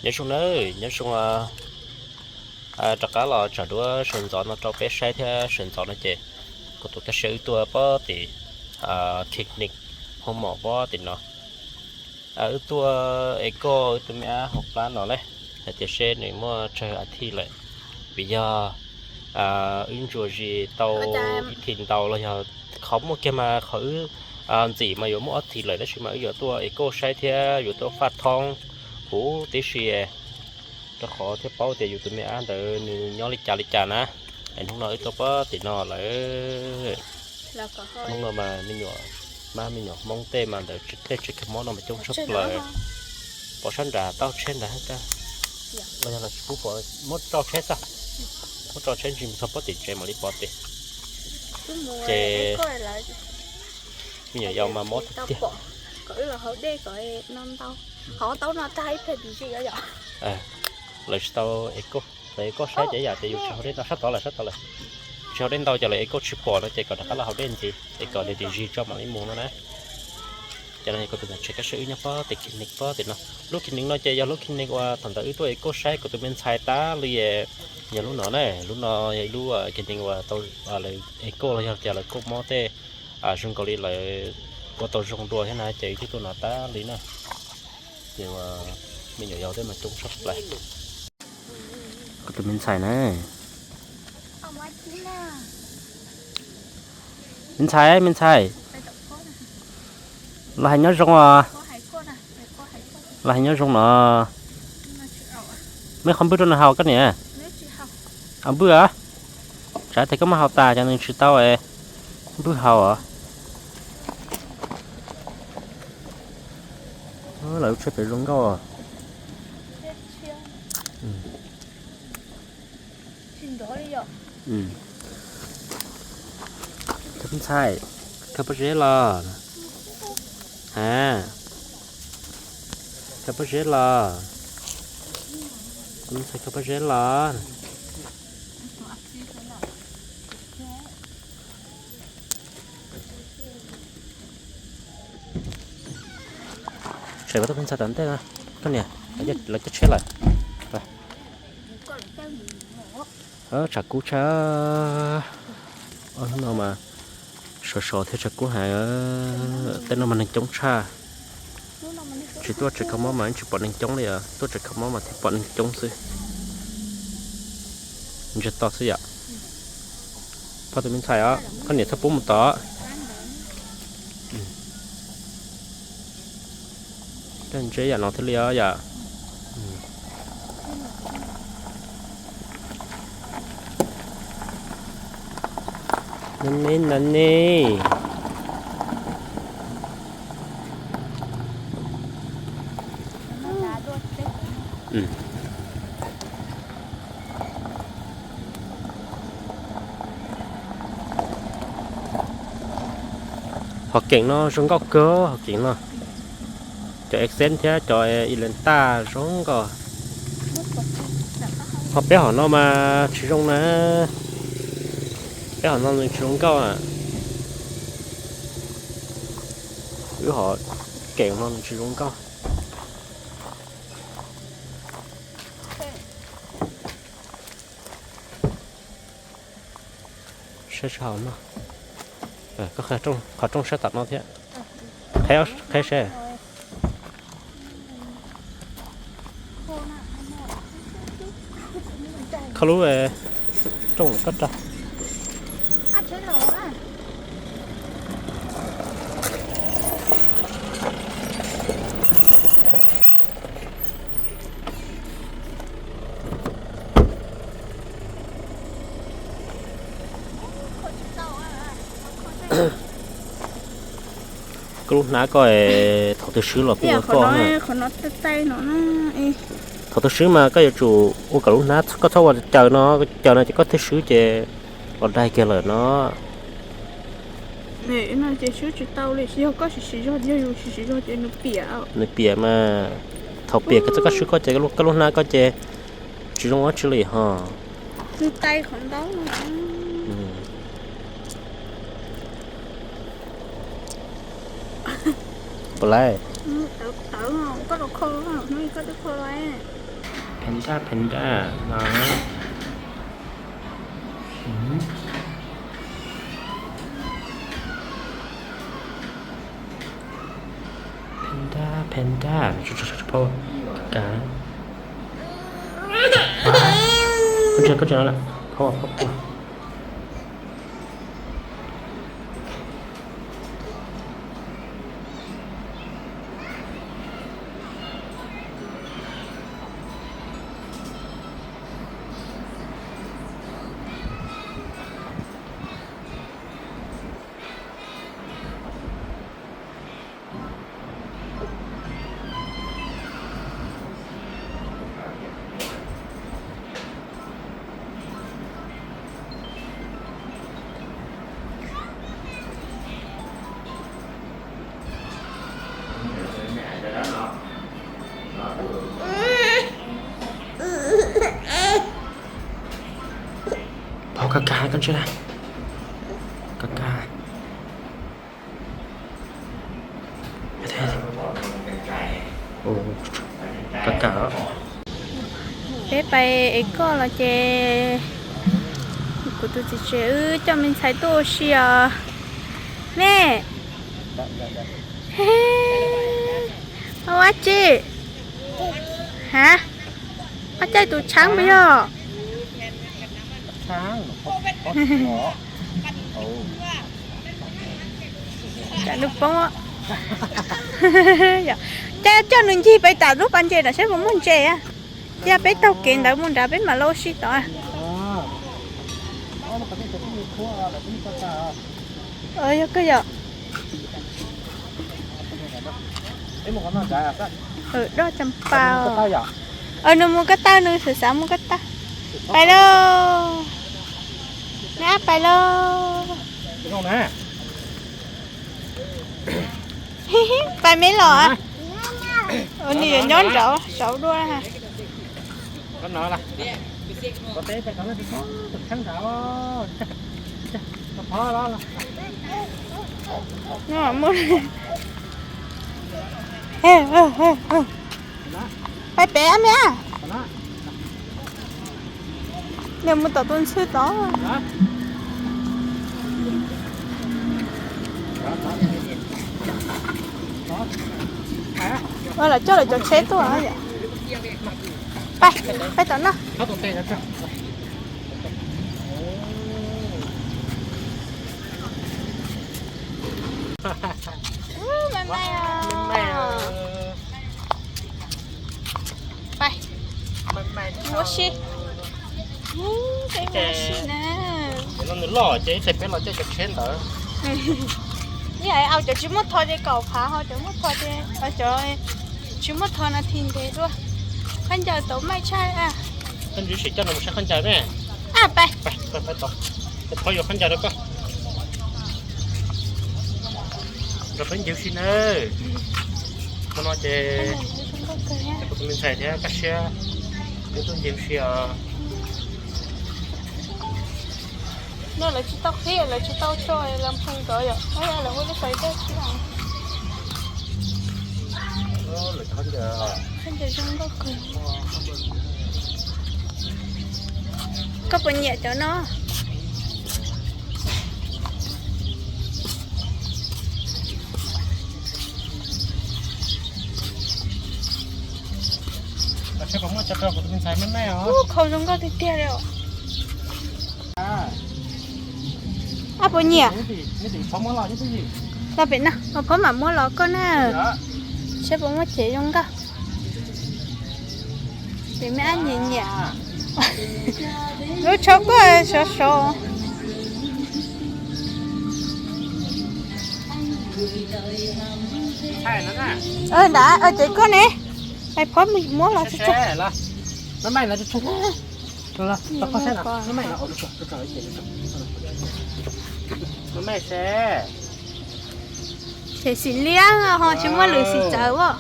Nyob zoo nawb, nyob zoo. Rov qab los tsav duab sawv ntxov no rau peb saib thiab. Sawv ntxov no ces kuv tus tub se wb tuaj pob tim Khij Nis, hoo mom pob tim no. Wb tuaj es koj wb tus me ab hauv plab no lawm, hais tias seb nws muaj tsawg a thiv lawm, vim yog wb ntsuas zis tau ib thiv ntau los yog qhov muaj kiag mas qhov wb ntxim mas yuav muaj ob thiv lawm, tab sis mas wb yuav tuaj es koj saib thiab yuav tuaj faj thoob huv tib si rau qhov thiaj paub tias yus tus me ab ntawd nws nyob li cas li cas na. Es hnub no wb tuaj pob tim no lawm. Hnub no mas me nyuam, mas me nyuam Hmoob tej mas ntawd tej tsev kho mob no mas coob tshaj plaws. Pom sab nrad tau tsheb nrad hab, los yog los tsis pub pom, muab tso tsheb xwb, muab tso tsheb ntsis mus txog pob tim tsev mam li pom tiag. Ces me nyuam yaus mas mob tiag tiag. Lawv tsis tau es koj, lawv es koj saib ces yam tias yus tsis haus dej ntau, sab tod lawm, sab tod lawm, tsis haus dej ntau ces lawv es koj tsis pom no ces kom rov qab los haus dej ntxiv es kom nws dim zis tso mam li mus no na. Ces no kuv tus ntxhais tsev kab sab wb nyob pob tim Khij Nis pob tim no. Lub Khij Nis no ces yog lub Khij Nis uas thaum ntawd wb tuaj es koj saib kuv tus me ntxhais tas li, yog lub no na, lub no yog ib lub Khij Nis uas tau lawv es koj los yog tias lawv koj mob tej zoo nkaus li lawv ua tau zoo dua thiab na ces wb twb tuaj no tas li na. Ces me nyuam yaus tej mas coob tshaj plaws. Kuv tus me ntxhais na. Me ntxhais, me ntxhais, los hais nyob zoo os. Los hais nyob zoo no. Muab qhov npwj rau nws haus koj niam. Npwj os. Tsam tias koj muab haus tas ces nws tsis tau npwj haus os. Lawv lub tsheb pem zoo nkauj. Ntxhais, khaws pob zeb los. Ha, khaws pob zeb los. Ntxhais, khaws pob zeb los. Tseem muaj tus me ntxhais tom ntej no, koj niam, lawv coj tsheb lawm. Tshav kub tshaj. Hnub no mas sov sov thiab tshav kub heev. Tej no mas neeg coob tshaj. Tsis tuaj tsev kho mob mas tsis pom neeg coob li os, tuaj tsev kho mob mas thiaj pom neeg coob xwb. Ntsiag to xwb yom. Pog tus me ntxhais os, koj niam txhob pub mus tod. Koj ntsia yam no thiaj li os yom. No ne, no ne. Hom keem no zoo nkauj kawg, hom keem no. Cov Accent thiab cov Elanta zoo nkauj. Ho peb hom no mas tsis zoo na. Peb hom no nws tsis zoo nkauj. Wb hom keem no nws tsis zoo nkauj. Saib sab hauv no. Koj qhov rooj saib tom no thiab. Qheb saib. Kho lub rooj koj rau. Koj lub hnab koj thaum twg swb los pub ua koj. Thaum twg swb mas koj yuav tsum ua kom lub hnab, koj txhob ua caws no, caws no ces koj twb swb ces los daig kiag lawm no. Nws piam mas, thaum piam koj txhob koj swb koj ces koj lub hnab koj ces tsis zoo dab tsi li ho. Puas laib? Panda, panda no. Panda, panda. Phau ka. Koj tsis, koj tsis no lawm. Phau, phau, phau. Phau ka ka, koj tsis na. Ka ka. Ka ka. Peb pais ev koj los ces kuv tus txiv tsev wb coj me ntxhais tuaj ua si os. Me, ua dab tsi? Ha, ua caij tus tshaab puas yog? Tsam nws poob. Cas coj nws ncig pais tom lub pas ntses na saib puas muaj ntses. Yog peb taug kev ntawd mus nrad peb mam los ua si tod. Yog koj yom. Doj Tsa Npas. Nws mus ko taw, nws xav xav mus ko taw. Pais lauj. Nab pais lauj. Pais me los. Nws yuav nyob nraud saud dua. Pais pem me. Nws mus tom tus ntxhw tod. Ua lawv coj lawv cov tsheb tuaj. Pais, pais tom no. Pais, ua si. Peb mus ua si na. Nws loj ces ib tsam peb los coj cov tsheb ntawd. Ib yam li cov tsis muaj tho ces kaum phav, ho cov muaj tho ces, cov tsis muaj tho no thiaj ntev dua. Khaub ncaws tau maij tshaj. Koj ntsib sim coj nws mus saib khaub ncaws me. Pais, pais tod, kuv thov yuav khaub ncaws rau koj. Nrog peb ncig ua si nawb. Hmo no ces kuv tus me ntxhais thiab Kaj Siab peb tuaj ncig ua si os. No lawv tsis tau qhib, lawv tsis tau tso, lawv pheej nrov yom, lawv ua lub xav dab tsi. Koj puas nyiam cov no? Ub, qhau zoo nkauj tiag tiag li os. Ab puas nyiam? Los pem no, Pov Phoob mam muab los koj na. Saib puas muaj cev zoo nkauj. Pem me ab nyiam nyiam. Lub tsho kuj sov sov. Ntawd ces koj ne, Pov Phoob muab los tso. Ces xim liab ho tsis muaj lwm xim txawv os.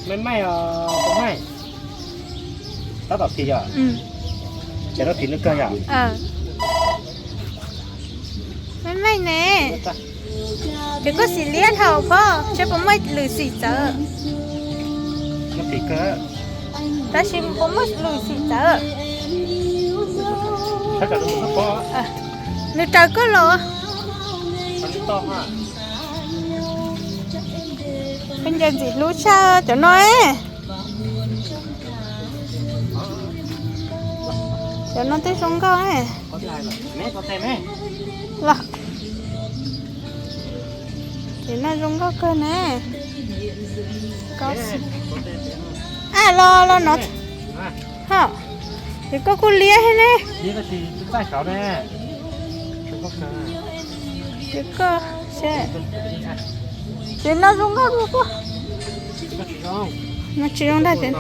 Me maij, tab tom phim yom? Ces no phim nws kawg yom? Me maij ne, ces koj xim liab dhau Phoob, saib puas muaj lwm xim txawv. No phim kawg. Tab sis puas muaj lwm xim txawv? Nws raws koj los. Koj nco ntxim hlub tshaj cov no. Cov no twb zoo nkauj. Los, cov no zoo nkauj kawg ne. Ab, los los no. Ho, ces koj kuj liab thiab ne. Ces koj, ces no zoo nkauj dua koj. No tsis zoo ntag ces.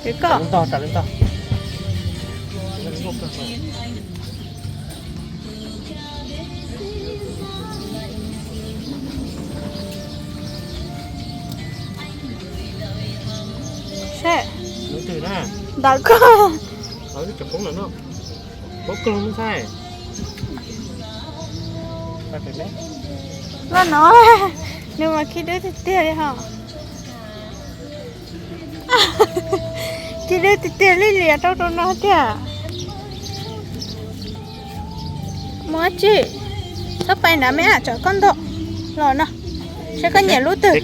Ces koj. Seb. Ntawm koj. Loj no, nws mas khib dub tiag tiag li ho. Khib dub tiag tiag li, liam rau rau no tiag. Mus ua tsi? Txhob pais nrad me, tsam koj ntog los no. Saib koj nyiam lub twg.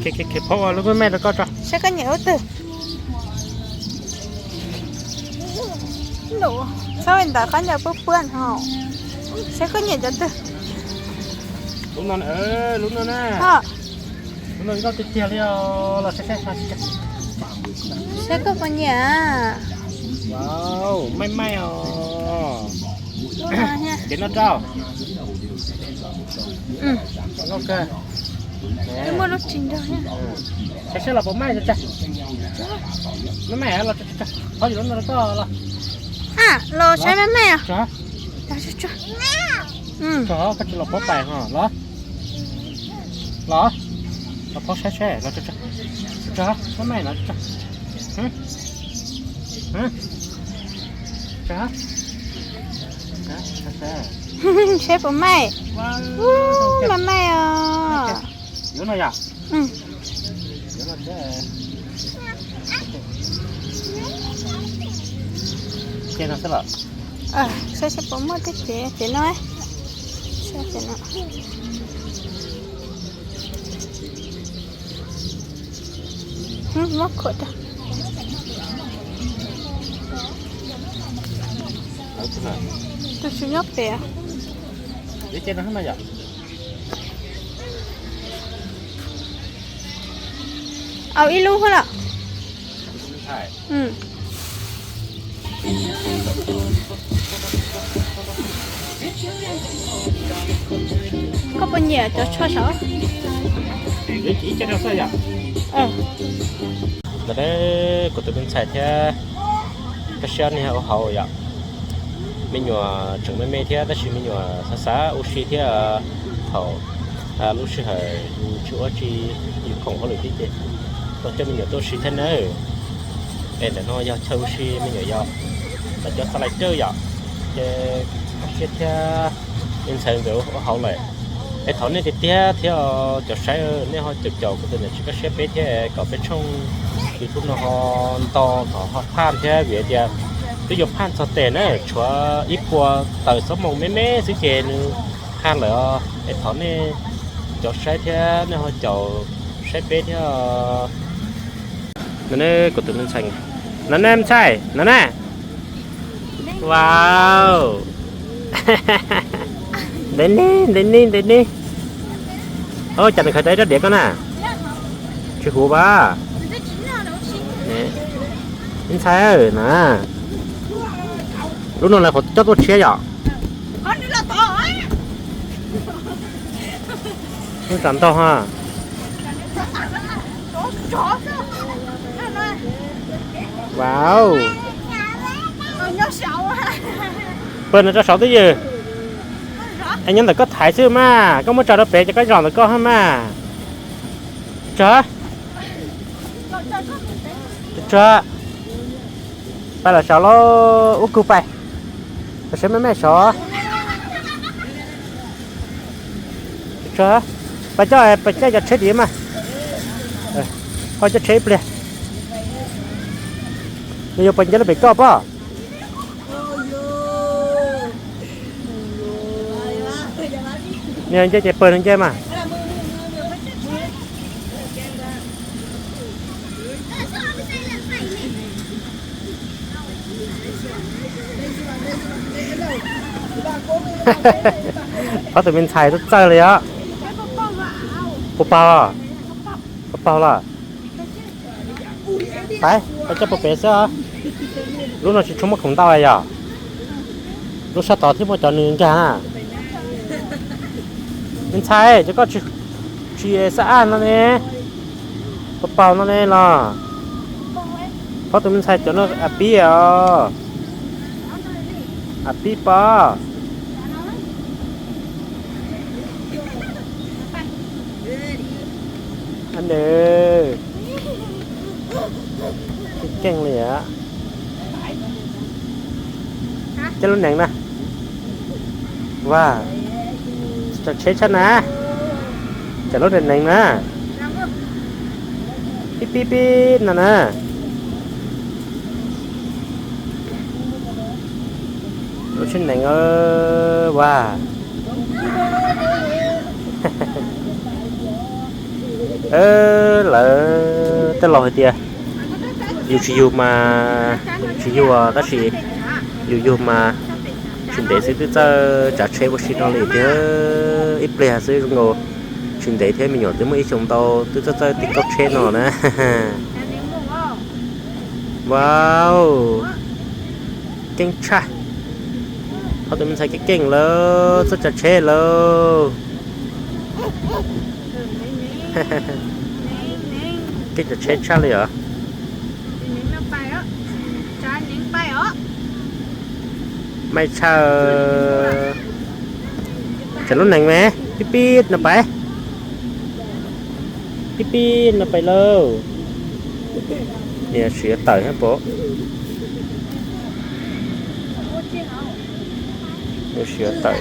Saib koj nyiam lub twg. Txhob ntawm qab ncaws puab puab no. Saib koj nyiam cov twg. Lub no, lub no na. Lub no nkauj tiag tiag li os, los saib saib. Saib koj puas nyiam. Wow, maij maij os. Ces no rau. Nkauj kawg. Twb muaj lub tsis nrog. Saib saib los puas maij tso. Maij maij los tso. Qhov yus lub no rau koj los. Los saib maij maij os. Tso, koj tsis los puab pais ho los. Los, los phob saib seb los tso, tso, tso, maij maij los tso. Seb puas maij. Maij maij os. Yuav no yom? Ces no xwb los. Saib seb puas muaj tej ces, ces no. Saib ces no. Muab khuam rau. Tus tswv nyob pem. Au ib lub hab los. Koj puas nyiam cov tsho saud? Ntawm kuv tus me ntxhais thiab, koj saib nej ua hauv yom. Me nyuam tseem me me thiab tab sis me nyuam xav xav ua si thiab. Thaum lub sij hawm yus tsis ua tsi, yus khoom hauj lwm tib ces tau coj me nyuam tuaj ua si thiab nawb. Es ntawm no yog chaw ua si me nyuam yaus, los cov xa lais rawj yom. Ces koj siab thiab, me ntxhais nkawd ua hauv lawm. Es thov nej tiag tiag thiab cov saib, nej ho caum caum kuv tus niam tsev koj siab peb thiab kom peb tshooj YouTube no ho nto kom ho phaj thiab vim tias twb yuav phaj txog tes na, tshuav ib puas tawm xob moos me me xwb ces nws phaj lawm os. Es thov nej cov saib thiab nej ho caum saib peb thiab. No ne kuv tus me ntxhais, no ne ntxhais, no ne. Wow. Ntev ne, ntev ne, ntev ne. Ua cas nws khaws tau ib rab diav koj na? Tsis huv vas. Ntxhais na, lub no lawv qhuav coj tuaj tshiab yom. Tsam ntau ha. Wow. Pawg no rau saud twb ywg. Es nyob ntawm koj thaiv xwb mas, koj muab tso rau pem ces koj zom ntawm koj ha mas. Tsawg, tsawg. Pais los saud lauj, ub kug pais. Los saud me me saud. Tsawg, pais coj, pais caij cov tsheb tim mas. Ho coj tsheb ib pliag. Yuav pais nce lub pem koj pob. Nws nce ces pawg nws nce mas. Phob tus me ntxhais txawj txawj li os. Puas paug? Puas paug los? Pais, pais coj puag pem xwb os. Lub no tsis tshua muaj khoom ntau yom. Lub sab tod thiab muaj cov nws nkag na. Me ntxhais, cov koj tsis xab aj no ne, puas paug no ne los? Phob tus me ntxhais cov no a pib os. A pib pob. Nws keej li a. Cov lub nees na. Vas, tsheb tshaj na. Cov lub nees nees na. Pib pib pib no na. Lub tsheb nees vas. Lawv tej laus hais tias yug tsis yug mas, tsis yug tab sis yug yug mas tsis ntev xwb twb txawj tsav tsheb ua si no li tiag. Ib pliag xwb zoo nkaus tsis ntev thiab me nyuam twb muaj ib xyoos ntau twb txawj txawj tiv kauj tsheb no na. Wow, keej tshaj. Phob tus me ntxhais keej keej lawm, txawj tsav tsheb lawm. Keej tsav tsheb tshaj li os. Maj tshaj. Tsam lub nees me, pib pib no pais. Pib pib no pais lauj. Nws siav tawm thiab pom. Nws siav tawm.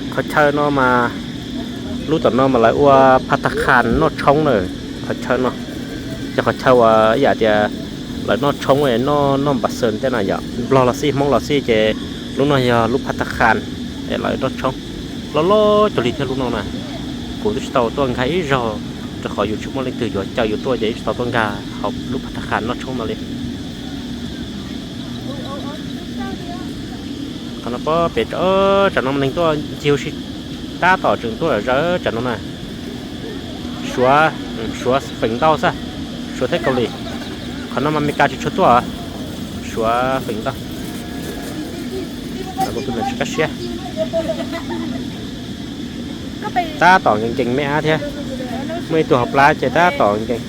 Qhov chaw no mas, lub tom no mas lawv ua phav thaj khas noj tshoob na. Qhov chaw no, cov qhov chaw uas ib yam tias lawv noj tshoob, noj npam xees tej no yom, Nplog los xij Hmoob los xij ces lub no yog lub phav thaj khas es lawv noj tshoob. Loj loj cuag li thiab lub no na. Kuv twb tsis tau tuaj nkag ib zaug, rau qhov yus tsis muaj leej twg yuav caw yus tuaj ces tsis tau tuaj nkag hauv lub phav thaj khas noj tshoob no li. Qhov no pob pem, tsam no neeg tuaj ncig huv si tab tom tseem tuaj zawv tsam no na. Suav, Suav feem ntau xwb, Suav thiab Kaus Lim. Qhov no mas Amelikas tsis tshua tuaj, Suav feem ntau. Kuv tus neeg tsis kaj siab. Tab tom nkees nkees me ab thiab. Muaj ib tug hauv plab ces tab tom nkees.